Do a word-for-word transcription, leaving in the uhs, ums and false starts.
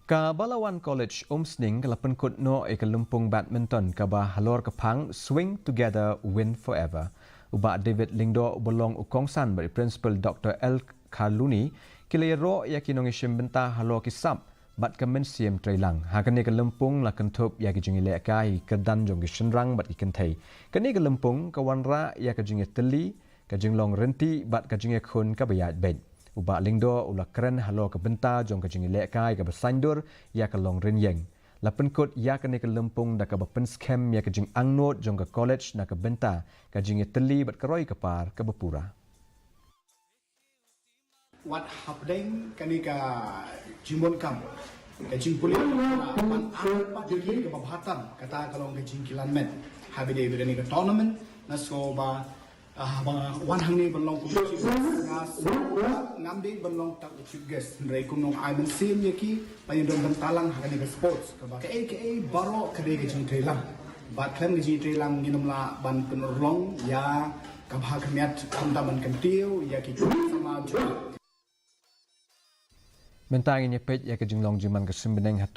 Ka Balawan College Umsning ka la pynkut noh ïa ka lympung badminton kaba halor ka phang Swing Together, Win Forever. U Bah David Lyngdoh uba long u kongsan bad i Principal Doctor L Kharluni ki la ïaroh ïa ki nongïashim bynta halor ki sap bad ka mynsiem treilang. Ha kane ka lympung la kynthup ïa ki jingïalehkai, ki kyrdan jong ki shynrang bad ki kynthei. Kane ka lympung ka wanrah ïa ka jingïatylli, ka jinglong rynti bad ka jingïakhun kaba ïaid beit. U Bah Lyngdoh u la kren halor ka bynta jong ka jingïalehkai kaba saiñdur ïa ka long rynïeng. La pynkut ïa kane ka lympung da kaba pynskhem ïa ka jingangnud jong ka college na ka bynta ka jingïatylli bad ka roi ka par kaba pura. Wat hapdeng kane ka jingmut kam, ka jingpule, ban ar pat ki kaba bha tam, kata ka long ka jingkilan met ha bide bide ni ka tournament. Na so ba, ah, ba wan hangne ban long kum chief guest, nga so ba ngam dei ban long tak chief guest, hynrei kum nong ai mynsiem ïa ki ba ïa don ban talang ha kane ka sports, kaba kaei kaei baroh ka dei ka jingtreilang. Bad khlem ka jingtreilang ngin ym lah ban pynurlong ïa ka bha ka miat, khamtam ban kyntiew ïa ki, sama jong. Mynta ngin ïa peit ïa ka jinglong jingman ka suiñ bneng ha tu